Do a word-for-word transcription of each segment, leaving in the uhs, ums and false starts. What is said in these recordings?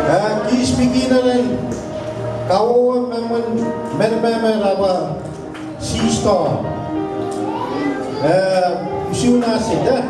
Eh, kis pekihn ren kawewe me mwein medemedewe rapwa sister. Eh, usun aset, eh?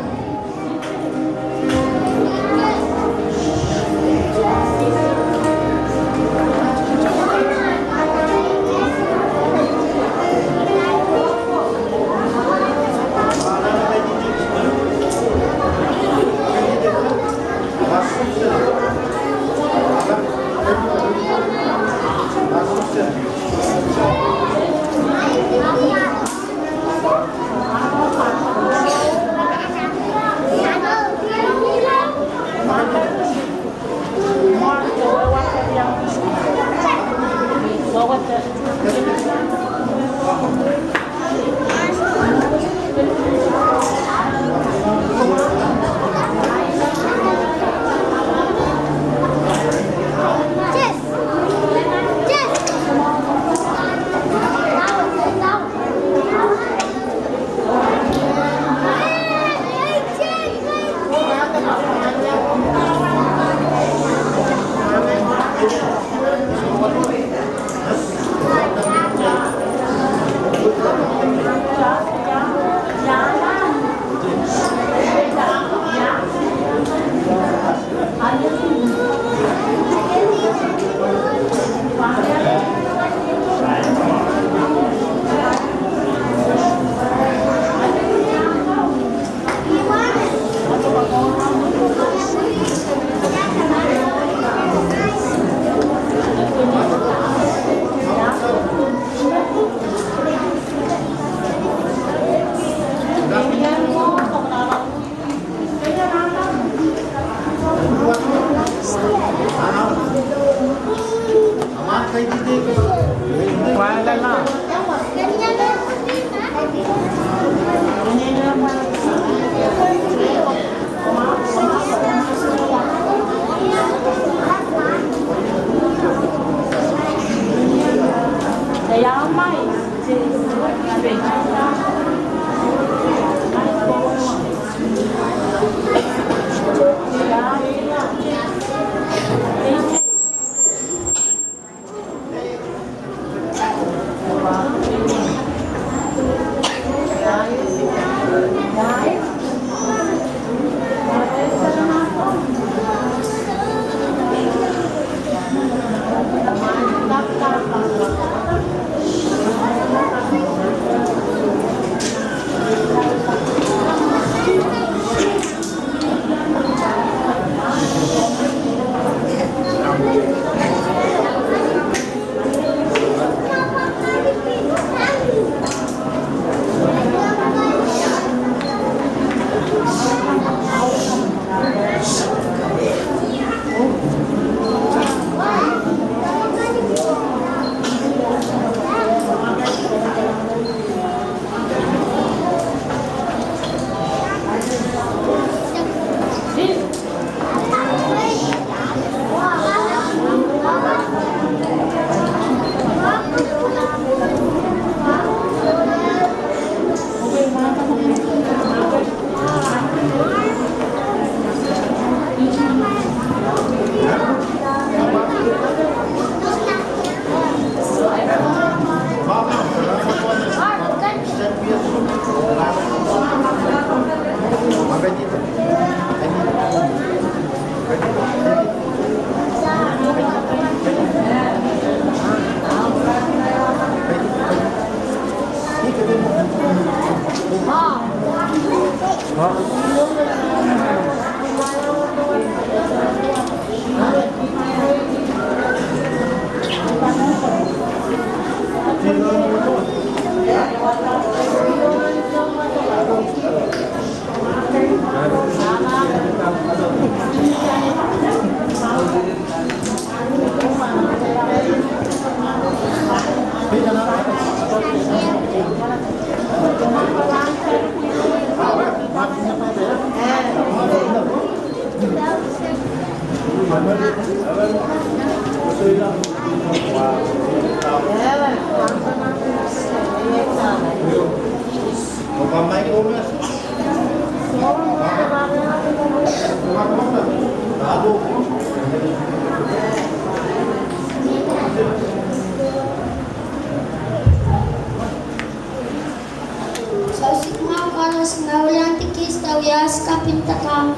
Soahng sikamau koaros me wiahiong kis wiahs kaping dake,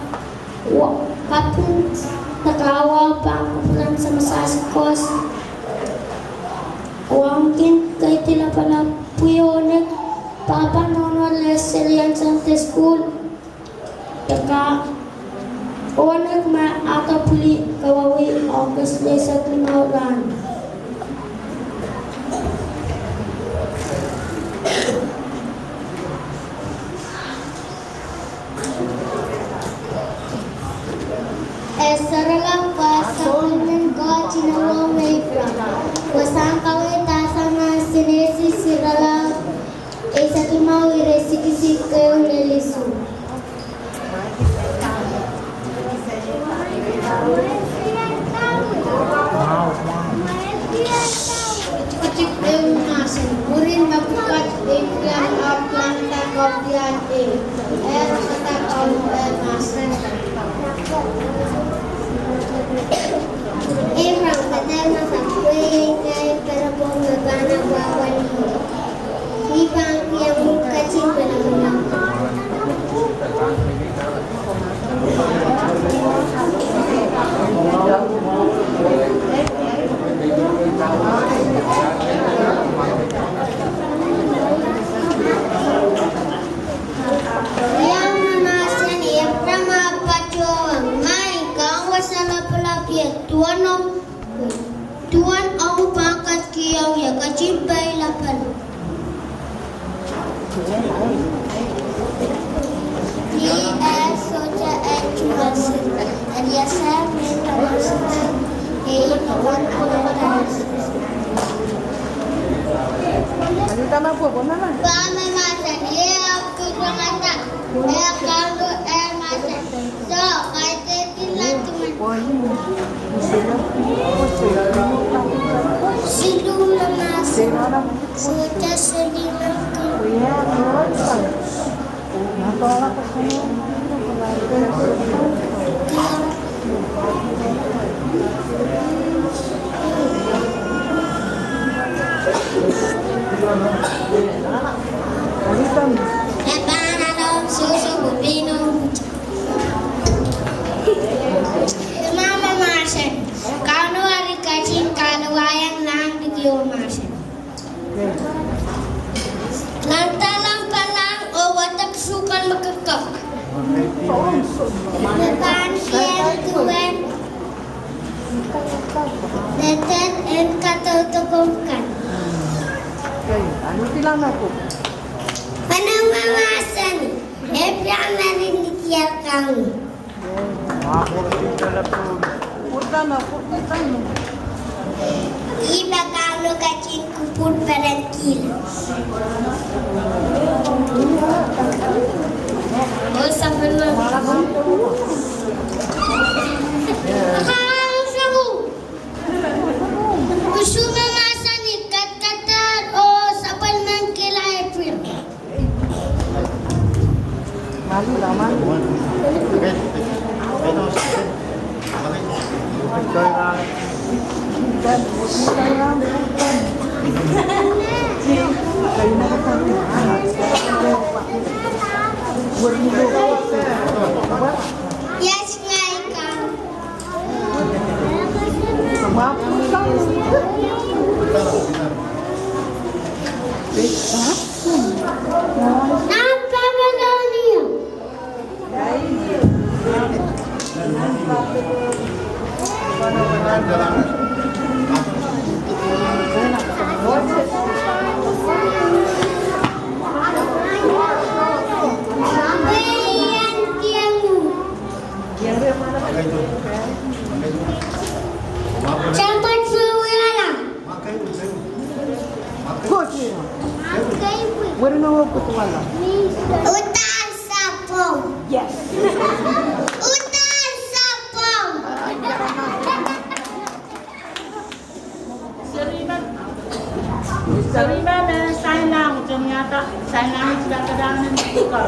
wa, kaping dake wa pahn kupwuren Samsasikos. Wauneki keidi lapalap pwe Onek, pahpa nohno Leslie en Sunday School. Dake Onek me ahda pwili kawauwi August eisek limau rahn. E sohrala pwe sapwellimen Koht inou rong Eipraam. Wasahn kaweid sang nan Senesis irelaud eisek limau, ire sikisikeu lel isuh. Tikitik ehu mahsen: Mwurin mepwukat Eipraam ahpw kilangada kaudiahl ehu, e rekada kaun eh mahsen. Eipraam ketin masak, pwe iei ngehi perepwo me pahn apwahpwalih. I pahn kihong uhk ketin me lapalap. Iang mahsen: Eipraam ahpw patohwan, Maing, Kaun Wasa Lapalap, ia duwen ong, duwen ong pahn ketikihong ie ketin peilapalap? Ni eh sohte en Tumasin, en iasel me Tumasin, e ih me pahn amen Tumasin. Pahpa mahsanih, e ahpw kilangada, e kaundo, e mahsanih, soh, kaidehkin ladu men. Siluh me mahsanih, sohte seli men. E pahn ale sohso pwe pein ong. Pahpa mahsanih, Kauno eri ketin kahluwa iang nan likio mahsanih. Nan dahlahng palahng oh wadek sukan me kekek. Me pahn kier duwen dehde en kadaudok kan. Manaman mahsanih, Abraham eri likier Kauno. Ih me Kauno ketin kupwurperenkihla. Oh sapwellime. Usu me mahsanih, kadkadahr oh sapwellimen kihla April. Yes, ngai kan. Nan Babilonia. Sampah suwala. Good. Weri no kutuwala. Uhdahn sapwung. Yes. Uhdahn sapwung. Serihme, serihme me sign language, ni ata sign language ka kadang ni kar.